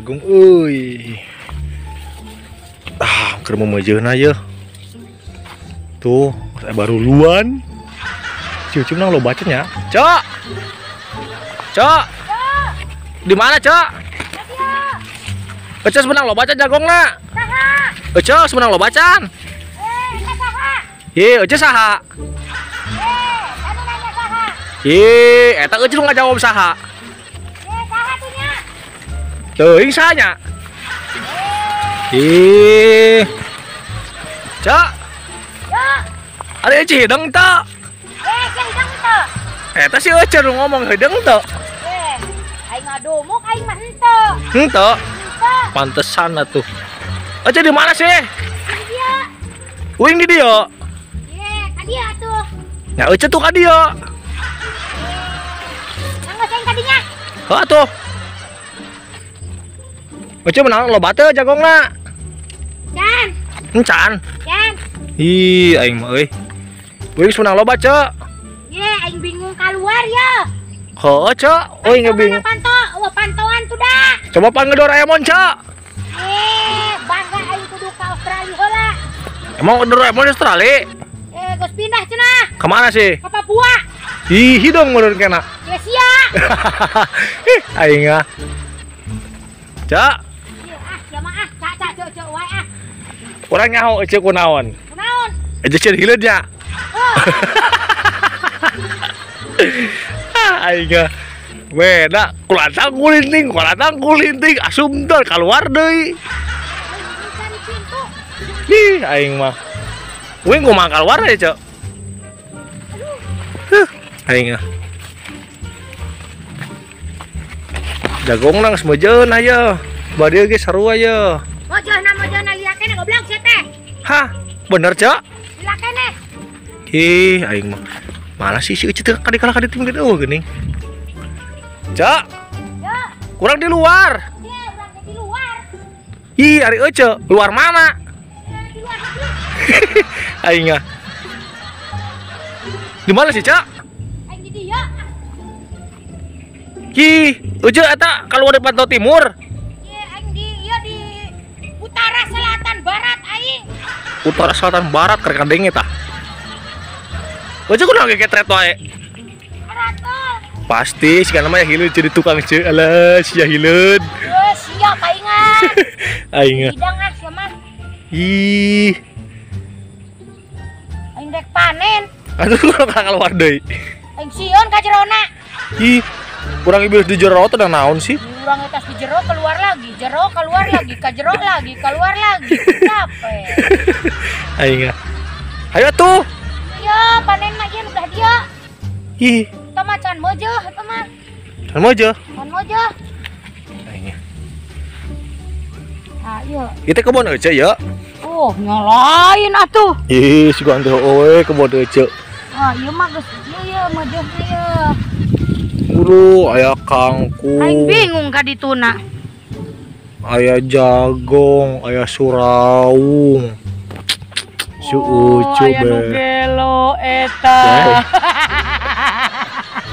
Jagung euy. Ah, keur memejeuna ye. Tuh, saya baru luan. Cium-cium nang lo bacanya. Cok. Cok. Di mana, Cok? Ece sebenang lo baca jagongna. Saha? Ece sebenang lo bacan. Eta saha? Ye, Ece saha? Anu nanya saha? Ye, eta Ece nu ngajawab saha? Saha tuh nya? Teuing saha nya? Ih. Cok. Ya. Ada Ece hidung teu? Ece hidung teu. Eta si Ece nu ngomong hidung teu. Aing ngadumuk aing mah henteu. Henteu. Pantesan atuh. Ece di mana sih? Di dieu. Uing di dieu. Ye, ka dieu atuh. Nya Ece tuh ka dieu. Nanggeus aing ka dinya. Heuh atuh. Ece menang loba teu jagongna. Can. Encan. Can. Ih, aing mah euy. Uing menang loba, Cek. Ye, aing bingung keluar ya. Heuh, Cek. Uing bingung. Pantau, wah pantauan tuh dah. Coba panggil Doraemon, Cek. Bangga aing kudu ka Australia heula. Emang Doraemon Australia? Geus pindah cenah. Kemana sih? Ke Papua. Ih, hidung menurut kena. Ya sia. Ih, aing ah. Cek. Ieu ah, sia mah ah, cak cak cek cek wae ah. Urang nyaho Ece kunaon? Kunaon? Ece ceun hileud nya. Ah, aing ah. Beda, kulatang kulinting, asup teh keluar deui. Ih, aing mah. Uing kumaha keluar ya, Cek? Huh, aing ah. Jagong nang semejeun aya. Badieu ge sarua ye. Mojona lihat keneh goblok sia teh. Hah, bener, Cek? Lila keneh. Ih, aing mah. Mana sih si Ece teh kadi kalah kadi tim geuning geuning. Cek. Ya. Kurang di luar. Iya, urang di luar. Ih, ari Ece, luar mana? Di luar. Aing ah. Di mana sih, Cek? Aing di dieu. Ih, Ece eta keluar di Pantau Timur. Iya, aing di ieu di utara, selatan, barat aing. Utara, selatan, barat keur kadenge tah. Ece kunaon geketret wae? Pasti sih namanya hileud jadi tukang ce, alah sia hileud. Heuh, siap aing ah. Aing ah. Hidang ah sia mah. Ih. Aing rek panen. Aduh, kurang keluar deui. Aing sieun ka jerona. Ih, kurang iblis di jero teh naon sih? Urang etas di jero keluar lagi, jero keluar lagi, ka jero lagi, keluar lagi. Capek. Aing ah. Hayo tuh. Ya, panen mah ieu udah dia. Ih. Eta mah can mojoh eta mah. Can mojoh? Can mojoh. Aing. Ah, ieu. Ieu teh kebon Ece ya? Oh, nyalain atuh. Ih, si gua teh eueuh kebon Ece. Ah, ieu mah geus ieu ieu mojohna ieu. Guru, aya kangkung. Aing bingung ka dituna. Aya jagong, aya suraung. Si Ucu aya nu gelo eta.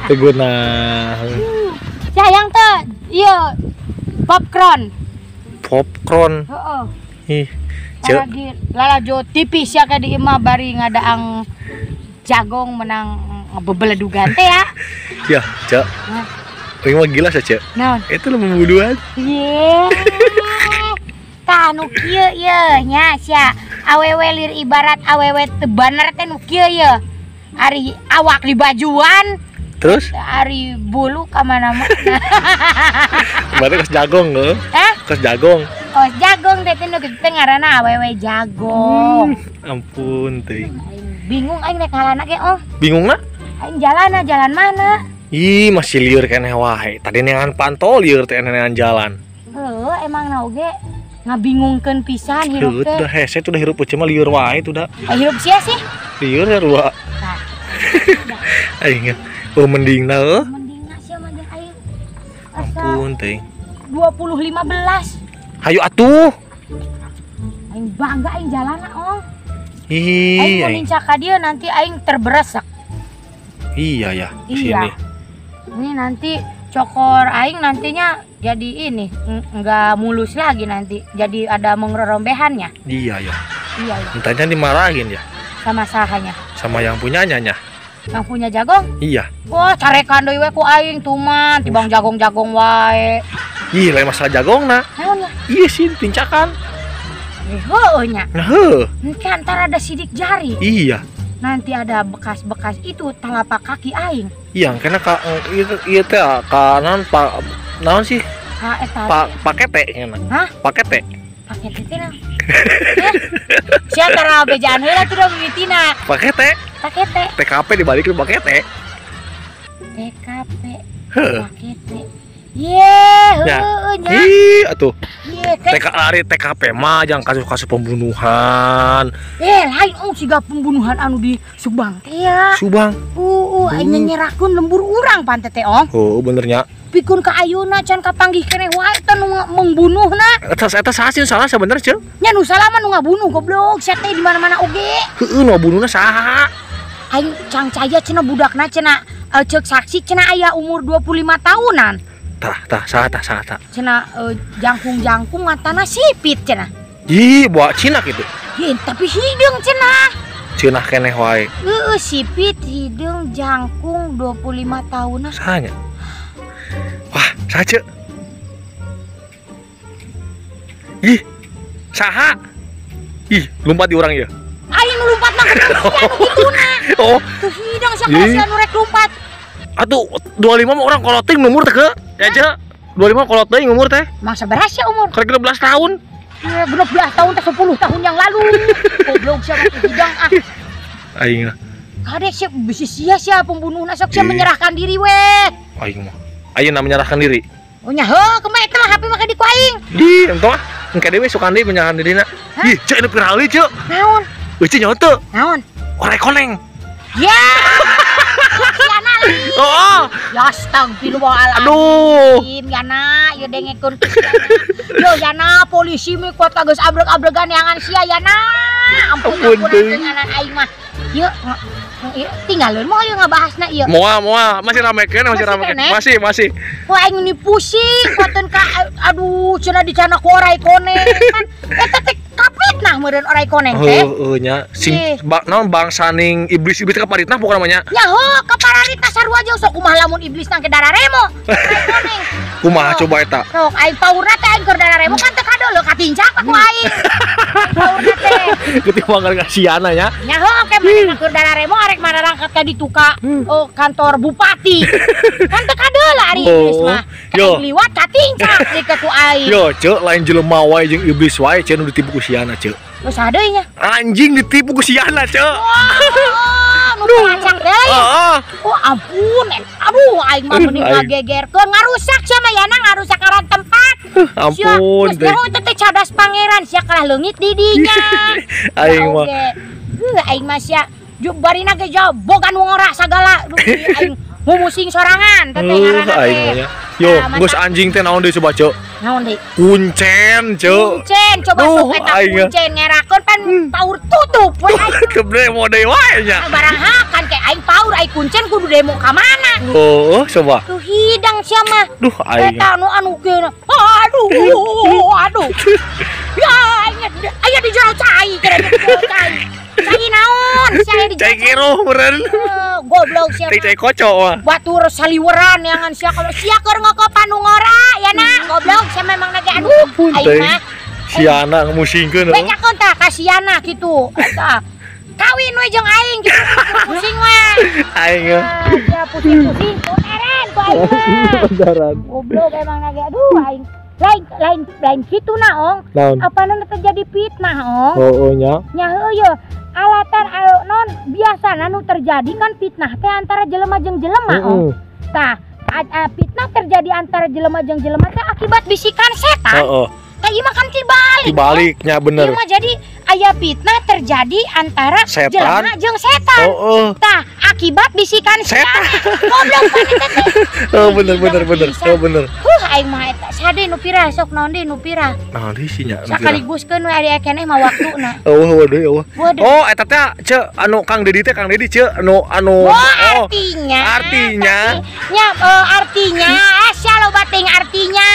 Teguna. Sayang teh, ieu popcorn. Popcorn. Heeh. Ih, cek. Lagi lalajo tipis ya ka di imah bari ngadaang jagong menang ngebebeledugan teh ya. Ya, Cek. Hah? Aing mah gila sih, Cek. Naon? Itu lo pembunuhan. Ye. Tah nu kieu ye nya sia. Awewe lir ibarat awewe teu baner teh nu kieu ye. Ari awak di bajuan. Terus? Ari bulu ka mana-mana. Berarti kos jagong heuh. Hah? Kos jagong. Kos jagong teh nu kitu teh ngaranna awewe jagong. Ampun teuing. Bingung aing rek ngalana ge oh. Bingungna? Aing jalan jalan mana? Ih, masih lieur keneh wae. Tadi neangan panto lieur teh neangan jalan. Heuh, emang na oge ngabingungkeun pisan hirup teh. Udah hese tuh udah hirup Ece mah lieur wae tuh da. Hirup sia sih? Lieur ya rua. Tah. Aing oh mendingna heuh. Mendingna sia mah jeung aing. Asa Ampun teuing. 2015. Hayu atuh. Aing bangga aing jalanna ong. Ih, aing mun nincak ka dieu nanti aing terberesak. Iya ya, Iya. sini. Ini nanti cokor aing nantinya Jadi ini enggak mulus lagi nanti. Jadi ada mengrorombehannya. Iya ya. Iya ya. Entahnya dimarahin ya. Sama sahanya. Sama yang punyanya nya. Yang punya jagong? Iya. Wah, carekan deui we ku aing tuman, tibang jagong-jagong wae. Ih, lain masalah jagong na. Naon ya? Iya sih, tincakan. Heueuh nya. Nah, heuh. Kan ntar ada sidik jari. Iya. Nanti ada bekas-bekas itu telapak kaki aing. Iya, karena ka ieu teh ka naon pa naon sih? Ka eta. Pake teh nya. Hah? Pake teh. Pake teh naon? Sia tara bejaan heula tuh da mimitina. Pake teh. Pake teh. TKP dibalikin pake teh. TKP. Heuh. Pake teh. Ye, heueuh nya. Ih, atuh. Ye, TK lari TKP mah jangan kasus-kasus pembunuhan. Lain oh siga pembunuhan anu di Subang teh ya. Subang. Aing nyerakeun lembur urang pan teh ong. Oh, bener nya. Pikun ka ayeuna can kapanggih keneh wae teh nu membunuhna. Eta eta saha sih salah sebenernya, Ceu? Nya nu salah mah nu ngabunuh goblok, sia teh di mana-mana oge. Heueuh, nu ngabunuhna saha? Aing cangcaya cenah budakna cenah ceuk saksi cenah aya umur 25 tahunan. Tah, tah, saha tah, saha tah. Cenah jangkung-jangkung matana sipit cenah. Ih, buat Cina gitu. Ih, tapi hideung cenah. Cenah keneh wae. Heeh, sipit hideung jangkung 25 tahunan. Sahanya? Wah, saha Ceu? Ih, saha? Ih, lompat di urang ieu. Aing nu lompat mah anu kituna. Oh, tuh hideung sia kalau sia nu rek lompat. Atuh 25 mah orang koloting umur teh ke. Ya, Ceu. 25 kolot deui umur teh. Mang sabaraha sia umur? Karek 16 tahun. Ya, 16 tahun teh 10 tahun yang lalu. Goblok sia mah hidang ah. Aing lah. Kade sia bisi sia sia pembunuhna sok sia menyerahkan diri we. Aing mah. Ayeuna menyerahkan diri. Oh nya heuh, kumaha eta lah HP make di ku aing. Ih, entong ah. Engke deui sukan deui menyerahkan dirina. Ih, Ceu ini viral deui, Ceu. Naon? Euy, Ceu nyaho teu? Naon? Orai koneng. Ya. Yana lagi. Oh. Ya astagfirullahaladzim. Aduh. Yana, ieu dengekeun ku sia. Yo Yana, polisi mi kuat ka geus abreg-abregan neangan sia Yana. Ampun Ampun teuing. ampun aing mah. Ieu tinggalin moal ieu ngabahasna ieu. Moal, moal, masih rame keneh, masih Masih rame keneh. keneh? Masih, masih. Wah aing ini pusing kuateun ka aduh cenah dicana ku orai koneng kan eta teh kapitnah meureun orai koneng teh. Heueuh nya sing Ih. naon bangsaning iblis-iblis kaparitna pokona mah nya. Ya heuh kapararita sarua jeung sok kumaha lamun iblis nang ke dararemo. Orai koneng. Kumaha Oh. coba eta? Sok aing paurna teh aing keur dararemo kan teu kadeuleu katincak ku aing. Aing paurna teh. Ketimbang gara siana nya. Nya heuh ke manehna keur dararemo arek mararangkat ka ditu ka oh, kantor bupati. Kan teu kadeuleu ari iblis Oh. mah. Yo. Aing liwat katincak deui ka ku aing. Yo, Ceu, lain jelema wae jeung iblis wae Ceu nu ditipu ku siana, Ceu. Geus saha deui nya? Anjing ditipu ku siana, Ceu. Wah, nu pelacak deui. Heeh. Oh ampun, aduh aing mah mending Aing. ngagegerkeun ngarusak sia mah Yana ngarusak ngaran tempat. Ampun Sia, geus teh. nyaho teh teh cadas pangeran sia kalah leungit di dinya. Aing mah. Heuh aing mah sia barina ge bogan nu ngora sagala. Duh, aing mumusing sorangan teh teh ngaranna Aing mah teh. nya. Yo, Nah, geus anjing teh naon deui coba, Ceu? Naon deui? Kuncen, Ceu. Kuncen, coba Duh, sok eta aing mah. kuncen ngerakeun pan paur tutup we aing. Kebre mau deui wae nya. Barang hakan kayak aing paur aing kuncen kudu demo ka mana? Oh, coba. Tuh hidang sia mah. Duh, aing. Eta anu anu geuna. Aduh, aduh. Ya, aing aya di jero cai, kira di jero cai. Cai naon? Sia aya di Cai jero. kiruh meureun. Goblok sia. Cai mah. cai kocok mah. Batur saliweran yangan sia kalau sia keur ngokopan nu ngora ya na, goblok sia memang lagi aduh. Aing Teuing. mah Siana ngemusingkeun. bejakeun tah ka siana kitu. Eta. Kawin we jeung aing kitu pusing we. Aing mah. Ah, sia pusing-pusing tuneran ku aing mah. Beneran. Goblok emang lagi aduh aing. Lain lain lain kitu na ong. Naon? Apa non terjadi fitnah ong? Oh, nya. Nya heueuh ye. Alatan ayo non biasana nu terjadi kan fitnah teh antara jelema jeung jelema ong. Tah, fitnah terjadi antara jelema jeung jelema teh akibat bisikan setan. Heeh. Tah ieu mah kan tibalik. Dibaliknya bener. Ieu mah jadi Aya fitnah terjadi antara jelema jeung setan. Oh, oh. Tah, akibat bisikan setan. Goblok pan eta teh. Oh, bener bener bener. Oh, bener. Huh, aing mah eta sade nu pira sok naon deui nu pira. Naon deui sih nya. Sakaliguskeun we ari keneh mah waktuna. Oh, waduh, oh. Oh, eta teh ce anu Kang Dedi teh Kang Dedi ce anu anu oh, artinya. Artinya. Nya artinya sia loba teuing artinya.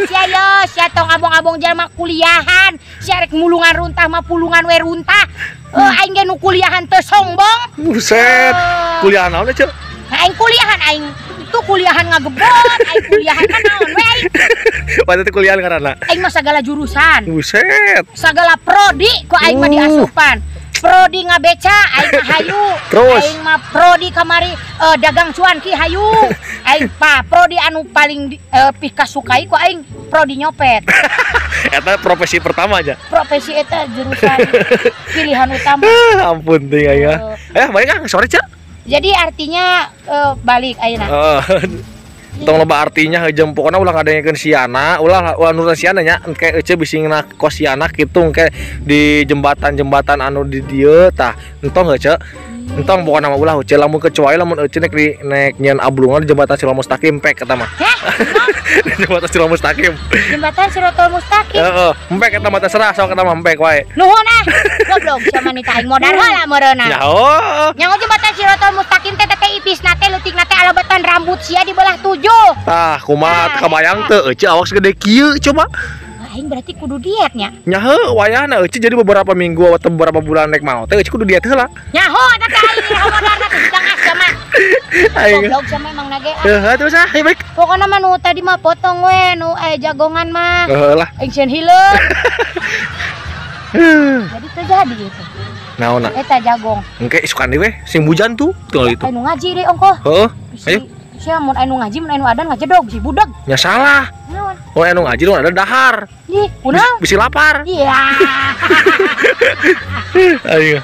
Sia yo, sia tong abong-abong jalma kuliahan, sia rek mulungan runtah mah pulungan we runtah. Aing ge nu kuliahan teu sombong. Buset. Kuliah naon ce? Aing kuliahan aing itu kuliahan ngagebot, aing kuliahan mah naon we aing. Padahal teh kuliahan ngaranna. Aing mah sagala jurusan. Buset. Sagala prodi ku aing mah diasupan. Prodi ngabeca aing mah hayu. Terus aing mah prodi kamari dagang cuanki hayu. Aing pa prodi anu paling pikasukai ku aing prodi nyopet. Eta profesi pertama aja. Profesi eta jurusan pilihan utama. Ampun ting aing. Balik ah, sore ce. Jadi artinya balik ayeuna. Tong loba artinya heujeum pokona ulah ngadengekeun siana, ulah ulah nurutan siana nya engke ece bisi ngena kos siana kitu engke di jembatan-jembatan anu di dieu tah entong heuh ce. Entong pokona mah ulah heuh lamun kecuali lamun ece nek di nek nyeun ablungan di jembatan Sirotol Mustaqim pek eta mah. Heh? Di jembatan Sirotol Mustaqim. Jembatan Sirotol Mustaqim. Heeh, empek eta mah terserah sok eta mah empek wae. Nuhun ah. Goblok sia manita aing modar heula meureunna. Nyaho. Nyaho jembatan Sirotol Mustaqim teh teh ipisna teh leutikna teh alabatan rambut sia dibelah 7. Tah, kumaha kabayang teu ece awak segede kieu coba. Aing berarti kudu dietnya. Nyaho wayahna ece jadi beberapa minggu atau beberapa bulan nek mau teh ece kudu diet heula. Nyaho eta teh aing modarna teh sedang sia mah. Aing goblok sia memang nage. Heuh terus ah, baik. Pokona mah nu tadi mah potong we nu jagongan mah. Heuh lah. Aing sieun hileung. Jadi terjadi gitu. Naonna? Eta jagong. Engke isukan deui we sing hujan tuh tinggal itu. Anu ngaji deui ongkoh. Heeh. Ayo. Sia mun anu ngaji mun anu adan ngajedog si budak. Nya salah. Naon? Oh anu ngaji mun ada dahar. Ih, kunaon? Bisi lapar. Iya. Ayo.